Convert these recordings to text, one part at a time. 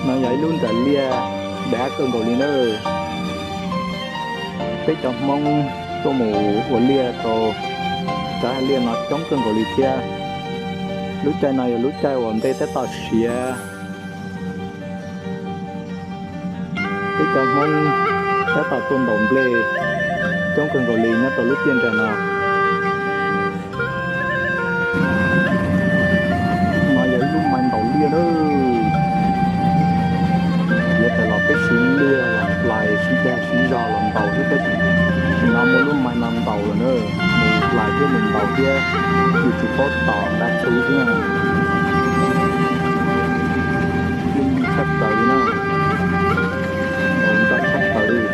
No yog ib lub nram liaj dab kawg nkaus li na. Peb cov Hmoob tuaj mus ua liaj rau cov haj liaj no coob kawg nkaus li thiab. Lub caij no yog lub caij uas nplej tab tom siav. Peb cov Hmoob tab tom tuaj ntaus nplej coob kawg nkaus li nyob rau lub tiaj nram no. No yog ib lub mais ntaus liaj na. Yav tas los peb siv liaj los hlais siv dag siv zog los ntaus xwb, tab sis tam sim no muaj lub mais no ntaus lawm na, mus hlais thiab mus ntaus thiab, yus tsis paub tos nqa txhuv xwb na. Yeej tshaj plaws li na, ntaus ntxim tshaj plaws li.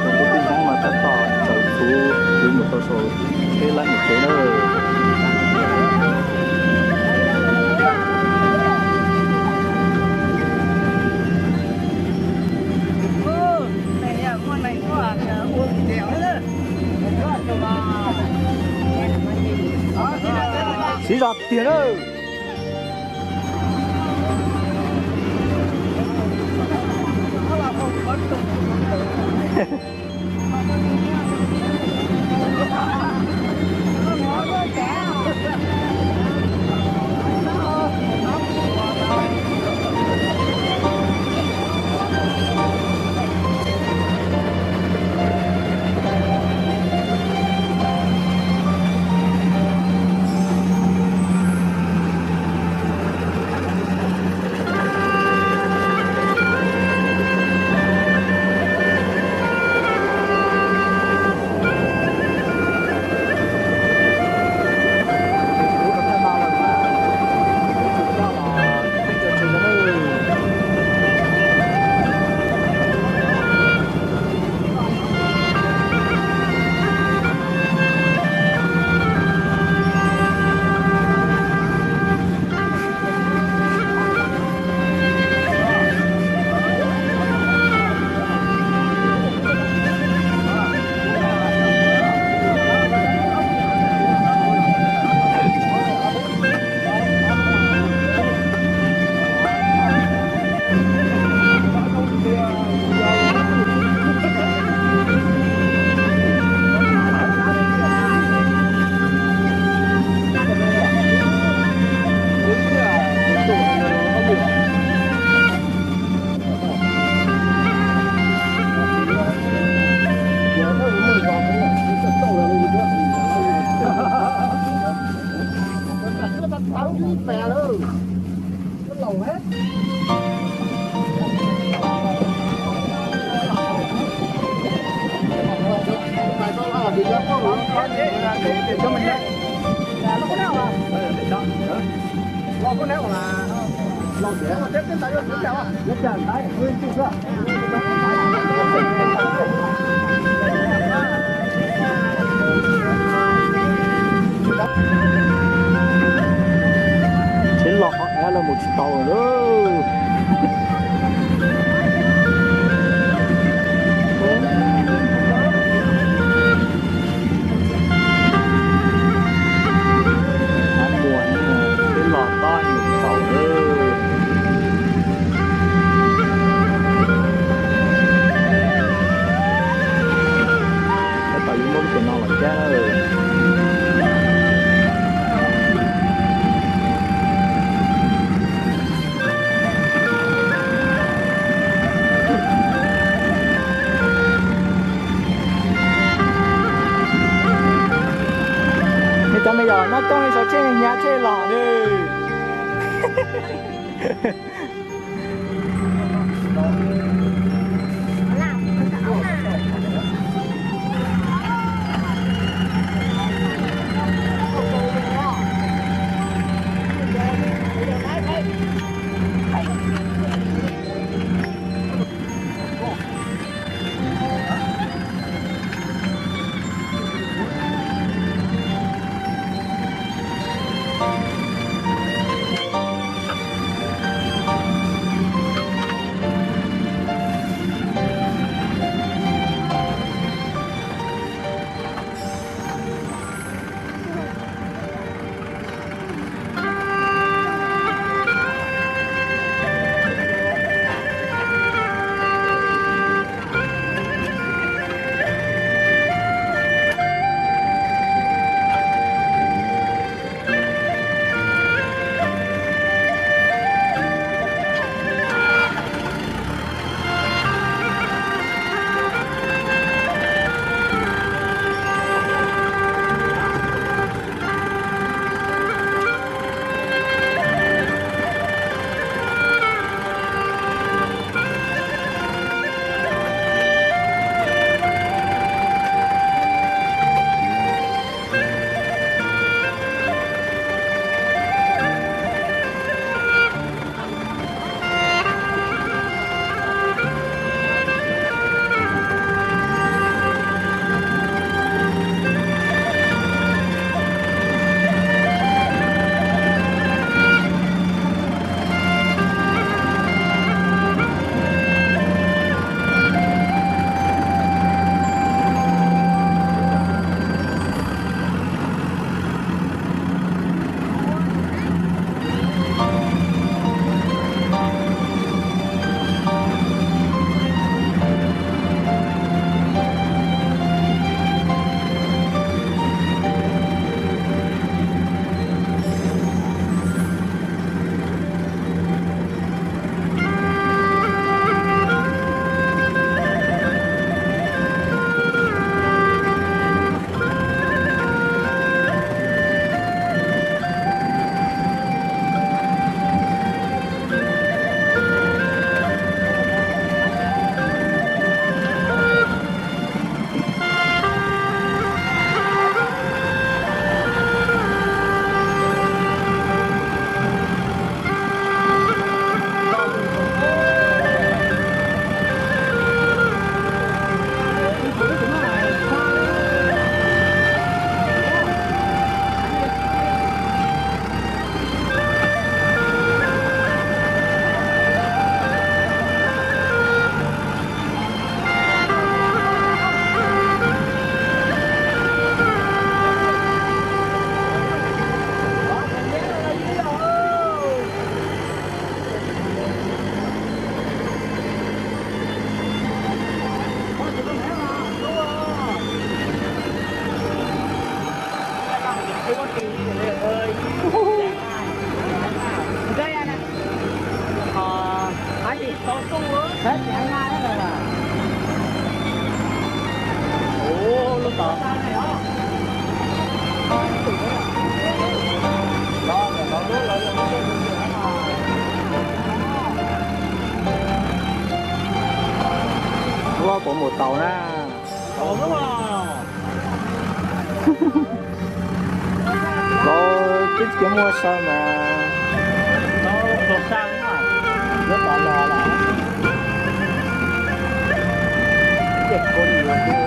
Cov kwv tij Hmoob mas tab tom tsaws txhuv yuav mus rau saum tsheb laib mus tsev na. Siv zog tiag na. Tsheb los qhov av los mus tsis tau lawm. Av muag, tsheb los tob mus tsis tau lawm. Tab tom yuav muaj lub pem no los cab lawm. Nej cov me nyuam nyob toj, sawv tsheb hnyav tsheb los li. Loj puas mus tau na? Cov muaj saw mas, nyob tod los lawm. Ces kua li los kuj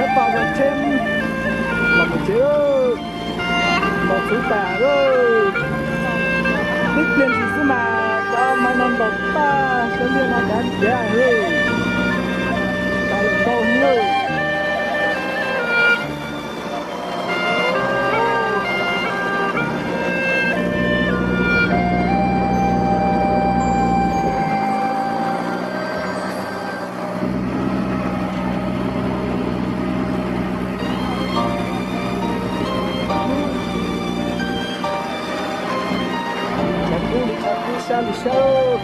Tab tom los tsheb los mus tsev, los txhuv tas lawm. Tib pliag ntsis xwb mas cov maiv no ntaus tag, cov liaj no kav kiag li, tas lawm ntau heev lawm. Cov kub li cov kub sab li sab.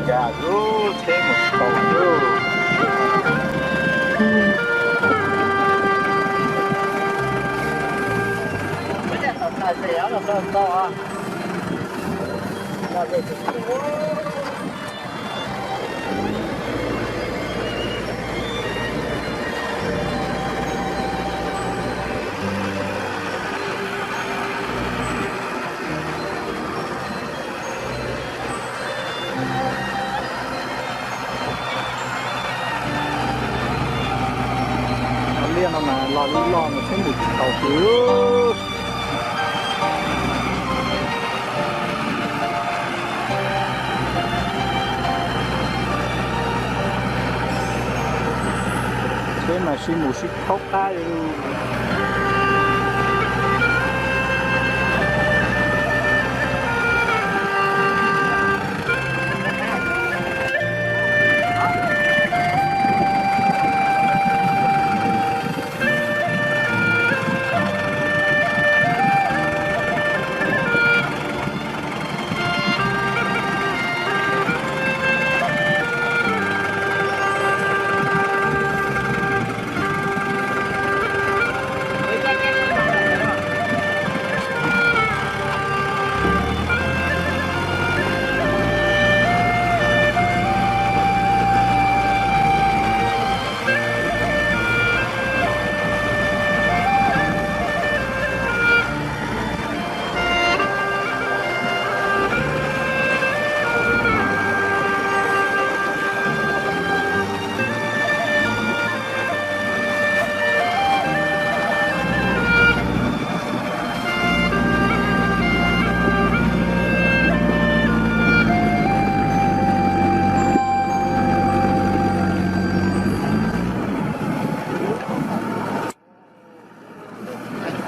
Cas lub tsheb mus tsis tau lawm. Cov liaj no mas los li los mas tsheb mus tsis tau kiag. Tsheb mas sib mus sib thaub qab li.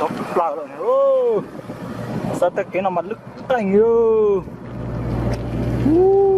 Tau plaws lawm. Xav tag kev no mas lwj qeej li.